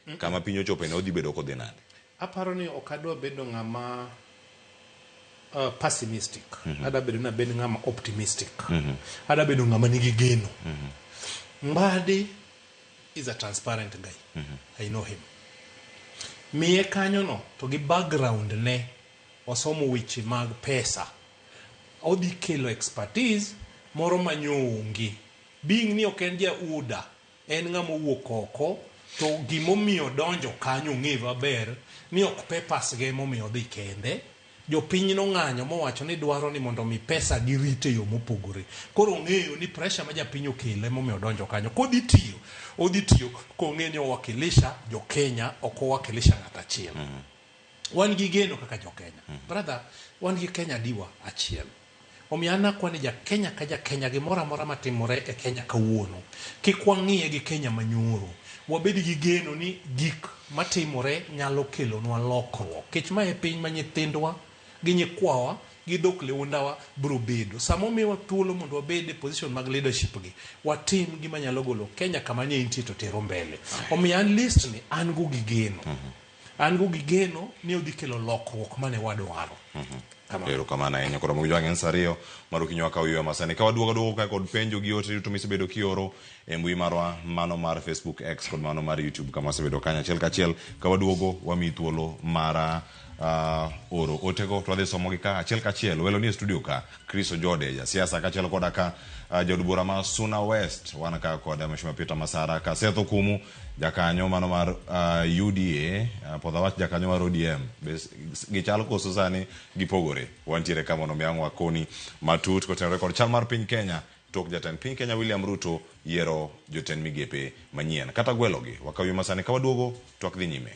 ni kama piny ochope ne odhi bedo kodhi nade? Aparo ni ok adwa bedo ng'ama pessimistic. Adwa bedo ni abed ng'ama optimistic. Adwa bedo ng'ama nigi geno. Mbadi is a transparent guy. I know him. Miye kanyono to gi background ne osomo weche mag pesa. Odhi kelo expertise moro manyonge. Being ni ok en ja UDA, en ng'ama owuok oko to gimomiyo donjo kanyo ong'e maber ni ok papers ge emomiyo odhi kende. Jopiny nong'anyo mowacho ni dwaro ni mondo mi pesa girit e yo mopogore. Koro ong'eyo ni pressure ma japiny okelo emomiyo odonjo kanyo. Kodhi tiyo, odhi tiyo kong'e ni owakilisha jo Kenya, ok owakilisha ng'at achiel. Wan gi geno kaka jo Kenya. Brother, wan gi Kenya diwa achiel. Omiyo an akwa ni ja Kenya ka ja Kenya gimoro amora matimore e Kenya kawuono, kik wang'iye gi Kenya manyoro. Wabed gi geno ni gik matimore nyalo kelonwa lokruok. Nikech ma e piny ma nyithindwa gi nyikwawa gi dhok leundawa biro bedo. Sama omiwa thuolo mondo wabed e position mag leadership gi, watim gima nyalo golo Kenya kama ne entie to tero mbele. Omiyo an list ni an go gi geno. An go gi geno ni odhi kelo lokruok mane wadwaro. Kamano. Erokamano ahinya. Koro mogi jwang' en sa ariyo mar okinyi wakawo yueyo masani. Ka waduogo aduogo kae kod penjo gi ote duto misebedo kioro e mbui marwa mano mar Facebook, X kod mano mar YouTube kama wasebedo kanyo achiel kachiel. Ka waduogo wamiyi thuolo mar oro otego to wadhi somogi ka achiel kachiel. Welo nie studio ka Chris Ojode jasiasa kaachiel koda ka jaod bura ma Suna West wan ka kod Mheshimiwa Peter Masara ka Seth Okumu jakanyo mano mar UDA Podhawach jakanyo mar ODM be gichal koso sani gipogore wantiere ka mondo mi ang' wakoni matut kotenore kod chal mar piny Kenya tok jatend piny Kenya William Ruto yiero jotend migepe manyien kata gwelogi wakaw yo masani ka waduogo twak dhi nyime.